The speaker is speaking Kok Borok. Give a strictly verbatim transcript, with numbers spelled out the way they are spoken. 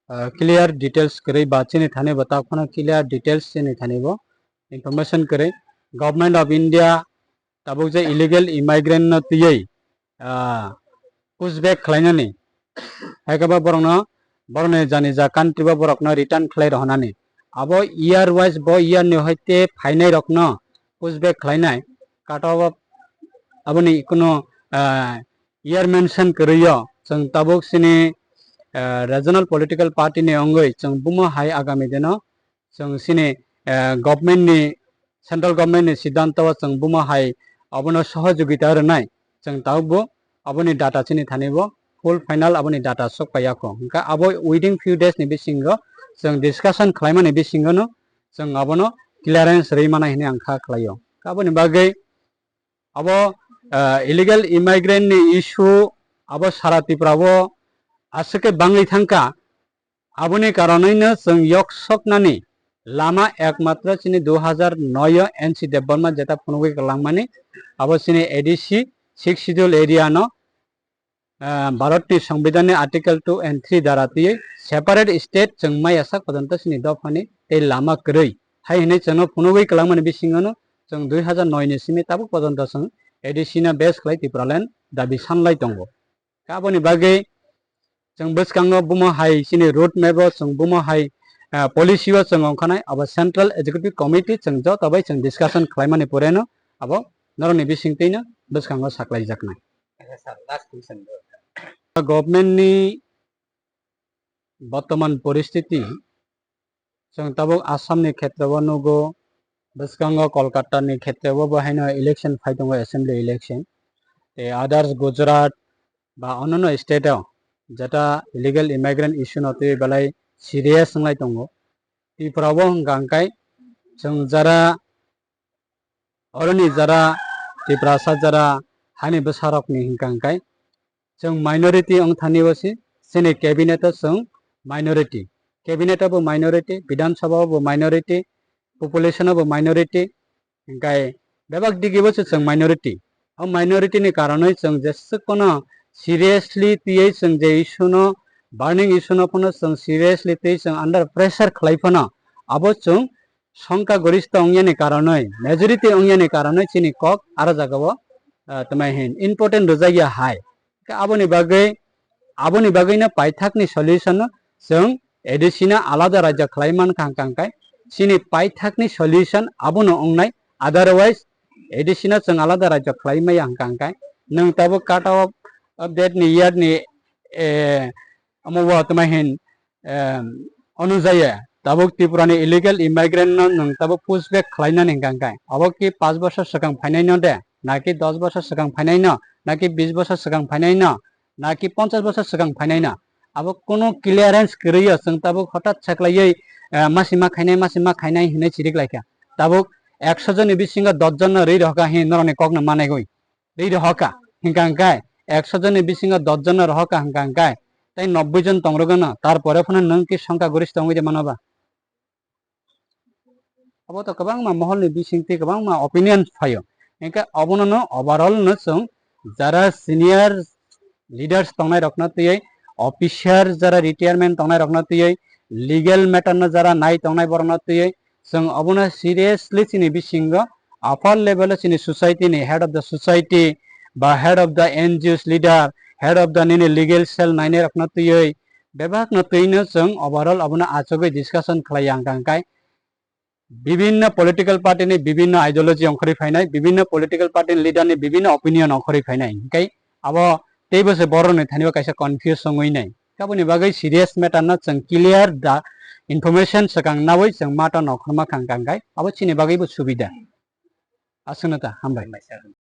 ah, clear details kwrwi ba chini thani bo tak phano clear details chini thani bo information kwrwi. Government of India tabuk je illegal immigrant no twiwi, ah, push back khlainani, hai khe bo borokno, borokni jani ja country bo borokno return khlai rohonani. Abo year wise bo year ni hoite phainai rokno push back khlainai. Kat o aboni kuno, ah, year mention kwrwi o. Chwng tabuk chini, ah, regional political party ni wngwi chwng bumo hai agami dino chwng chini, eh, government ni, central government ni siddhanto o chwng bumo hai abono sohojogita rwnai. Chwng tabuk bo aboni data chini thani bo full final aboni data sok paiya kho. Hwnkhe abo within few days ni bisingo chwng discussion khlaimani bisingo no chwng abono clearance rwi manai hinwi ang kha khlaio. Aboni bagwi abo, eh, illegal immigrant ni issue abo sara Tripura o aswk khe bangwi thangkha. Aboni karonwi no chwng yok soknani lama ekmatro chini dui hazar noi o N C Debbarma jeta phunugwi kwlangmani, abo chini A D C Sixth Schedule area no, ah, Bharat ni Songbidan ni Article two and three dara twiwi separate state chwng maya sak pojonto chini dophani tei lama kwrwi hai hinwi chwngno phunugwi kwlangmani bisingo no chwng dui hazar noi ni simi tabuk pojonto chwng A D C no base khlai Tipraland dabi sanlai tongo. Aboni bagwi chwng bwskango bumo hai chini road map o chwng bumo hai, ah, policy o chwng ongkhanai abo Central Executive Committee chwng joto bai chwng discussion khlaimani pore no abo norokni bisingtwi no bwskango saklaijaknai. Acha sir, last question. Government ni bortoman poristiti chwng tabuk Assam ni khetreo nugo, bwskango Kolkata ni khetreo bo haino election phai tongo, assembly election. Tei others Gujarat ba onno state o jeta illegal immigrant issue no twi belai serious wnglai tongo. Tripura o hwnkha hwnkhe chwng jara oroni jara Tiprasa jara hani bwsarokni hwnkha hwnkhe chwng minority wng thani o se chini cabinet o chwng minority, cabinet o bo minority, Bidhan Sabha o bo minority, population o bo minority, hwnkhe bebak digi bo se chwng minority. O minority ni karonwi chwng jeswk phano seriously twiwi chwng je issue no, burning issue no phano chwng seriously twiwi chwng under pressure khlai phano abo chwng songkha gorista wngyani karonwi, majority wngyani karonwi chini kok aro jagao, ah, tamo hin important rwjakya hai. Khe aboni bagwi, aboni bagwino paithakni solution no chwng A D C no alada raijak khlai mankha hwnkha hwnkhe chini paithakni solution abono wngnai, otherwise A D C no chwng alada raijak khlai maya hwnkha hwnkhe nwng tabuk cut off, off date ni year ni, eh, omo bo tamo hin, em, onujaya tabuk Tripura ni illegal immigrant no nwng tabuk push back khlainani hwnkha hwnkhe abo ki panch bosor swkang phainai no de, naki dos bosor swkang phainai no, naki bis bosor swkang phainai no, naki ponchash bosor swkang phainai no, abo kunu clearance kwrwi o chwng tabuk hothat saklaiwi, eh, masi ma khainai, masi ma khainai hinwi chirik laikha. Tabuk ekso jonni bisingo dos jon no rwi rohokha hin norokni kokno manaiwi. Rwi rohokha hwnkha hwnkhe, ekso jonni bisingo dos jon no rohokha hwnkha hwnkhe, tei nobboi jon tongrwgwno, tarpore phano nwng ki songkha gorista wngwi de mano ba? Abo to kwbangma moholni bisingtwi kwbangma opinion phaio. Hwnkhe obono no overall no chwng jara senior leaders tongnai rokno twiwi, officer jara retirement tongnai rokno twiwi, legal matter no jara nai tongnai borokno twiwi, chwng obono seriously chini bisingo upper level o chini society ni head of the society ba head of the N G Os leader, head of the nini legal cell nainai rokno twiwi bebakno twino chwng overall obono achugwi discussion khlai ya hwnkha hwnkhe bibinno political party ni bibinno ideology ongkhorwi phainai, bibinno political party ni leader ni bibinno opinion ongkhorwi phainai. Hwnkhe abo teibo se borokni thani o kaisa confuse wngwi nai. Aboni bagwi serious matter no chwng clear da information swkang nawi chwng mato nokhorma kha hwnkha hwnkhe abo chini bagwi bo subida. Aswkno ta, hambai.